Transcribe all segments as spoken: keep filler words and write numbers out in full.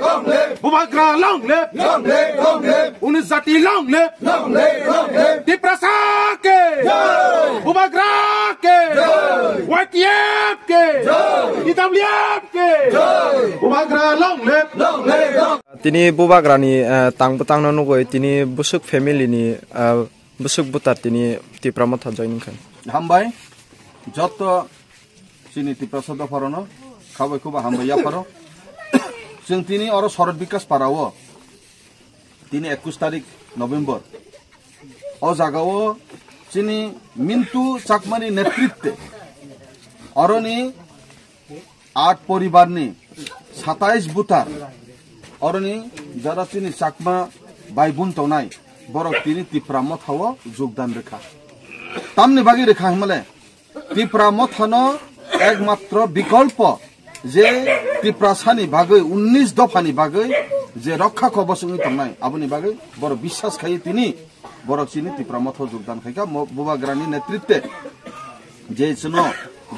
Long live! Bubagra long live! Long live! Long live! Unijati long live! Long live! Long live! Tiprasa ke! Jai! Bubagra ke! Jai! Y T F ke! Jai! T W F ke! Jai! Bubagra long live! Long live! Long Tini Bubagrani, eh, tang bwtangno nugwi tini bwswk family ni, eh, bwswk butar tini Tipra Motha joining kha. Hambai, jotto chini Tiprasa dopharano, khabai khuba hambai yapharo. Chwng tini oro Sorot Bikas Parao, tini ekush tarik November. O jagao chini Mintu Chakmani netritwe oroni aat poribarni satais butar, oroni jara chini Chakma baibun tongnai, borok tini Tipra Mothao jogdan rwkha. Tamni bagwi rwkha hwnmale, Tipra Mothano ekmatro bikolpo je Tiprasani bagwi, unnish dophani bagwi je rokha kobos wngwi tongnai, aboni bagwi borok biswas khaio tini borok chini Tipra Motha jogdan khaikha, mo-, Bubagrani netritwe je chwngno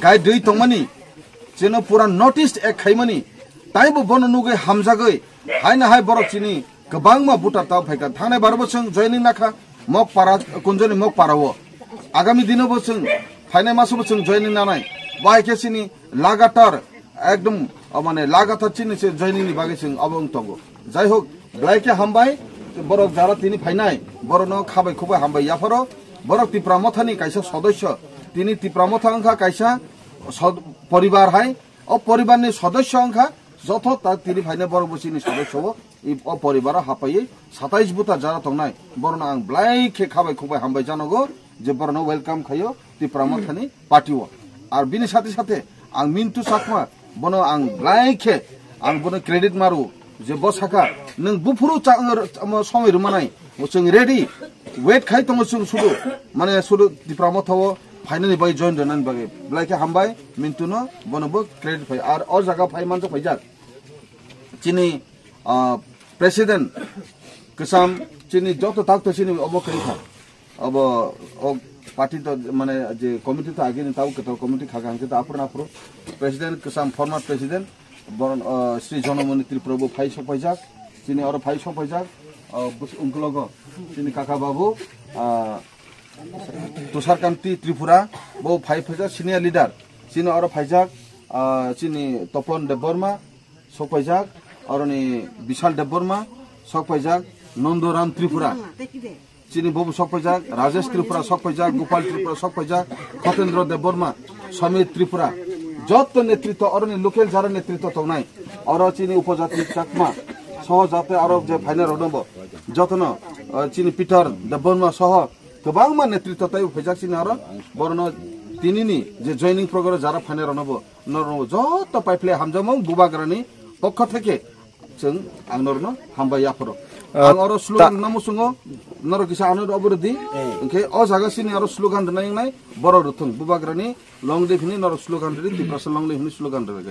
guide rwi tongmani, chwngno pura notice ek khaimani, taibo bono nugwi hamjagwi, haino hai borok chini kwbangma voter tao phaikha. Thangnai baro bo chwng joining nakha, Mokpara, Kunjoni Mokpara o. Agami dino bo chwng, phainai maso bo chwng joining nanai. Bai khe chini lagatar ekdom, o, mane, lagatar chini se joining ni bagwi chwng obo wng tongo. Jai hok, belai khe hambai, borok jara tini phainai, borokno khabai khubai hambai yapharo, borok Tipra Mothani kaisa sodosyo, tini Tipra Motha wngkha kaisa sod-, poribar hai, o poribarni sodosyo wngkha, joto ta tini phainai borok bo chini sodosyo o, i, o poribaro hapaiwi satais buta jara tongnai, borokno ang belai khe khabai khubai hambai janogo, je borokno welcome khaio Tipra Mothani party o. Ar bini sathe sathe ang Mintu Chakma, bono ang belai khe ang bono credit maru je bo saka, "Nwng buphuru cha-, omo somoi rwmanai, chwng ready, wait khai tongo chwng sudu, mane sudu Tipra Mothao phainani bagwi, join rwnani bagwi." Belai khe hambai Mintuno, bono bo credit phai. Ar o jaga phai manjak phaijak chini, ah, president kwcham, chini joto takto chini obo khe kha. Obo o party to, mane, je committee to agini tabo kwtal committee kha, hwnkhe to aphuru aphuru president kwcham, former president, boron, ah, Sri Jonamoni Tripura bo phai sok paijak, chini oro phai sok paijak, ah, bus-, ungkologo chini kaka babu, ah, Tushar Kanti Tripura bo phai phaijak, senior leader, chini oro phaijak, ah, chini Topon Debbarma, sok paijak, aroni Bishal Debbarma, sok paijak, Nandoram Tripura. Chini bobo sok paijak, Rajesh Tripura sok paijak, Gopal Tripura sok paijak, Khatendra Debbarma, Samir Tripura. Jotto netritwa, aroni local jara netritwa tongnai. Aro chini upojati Chakma, soho jate aro je phainai rok dongbo. Jotono, eh, chini Peter Debbarma soho kwbangma netritwa taibo phaijak chini aro. Borono tinini je joining program jara phainai rokno bo norok joto paiphle hamjakmung Bubagrani pokho theke chwng ang norokno hambai yapharo. Ah, ang oro ta- slogan rwna muchungo, norok kisa ano obo rwdi. Eh. Hwnkhe o jaga sini aro slogan rwnai wngnai borok rwthwng, Bubagrani long live hwnwi norok slogan rwdi, Tiprasa long live hwnwi slogan rwdi.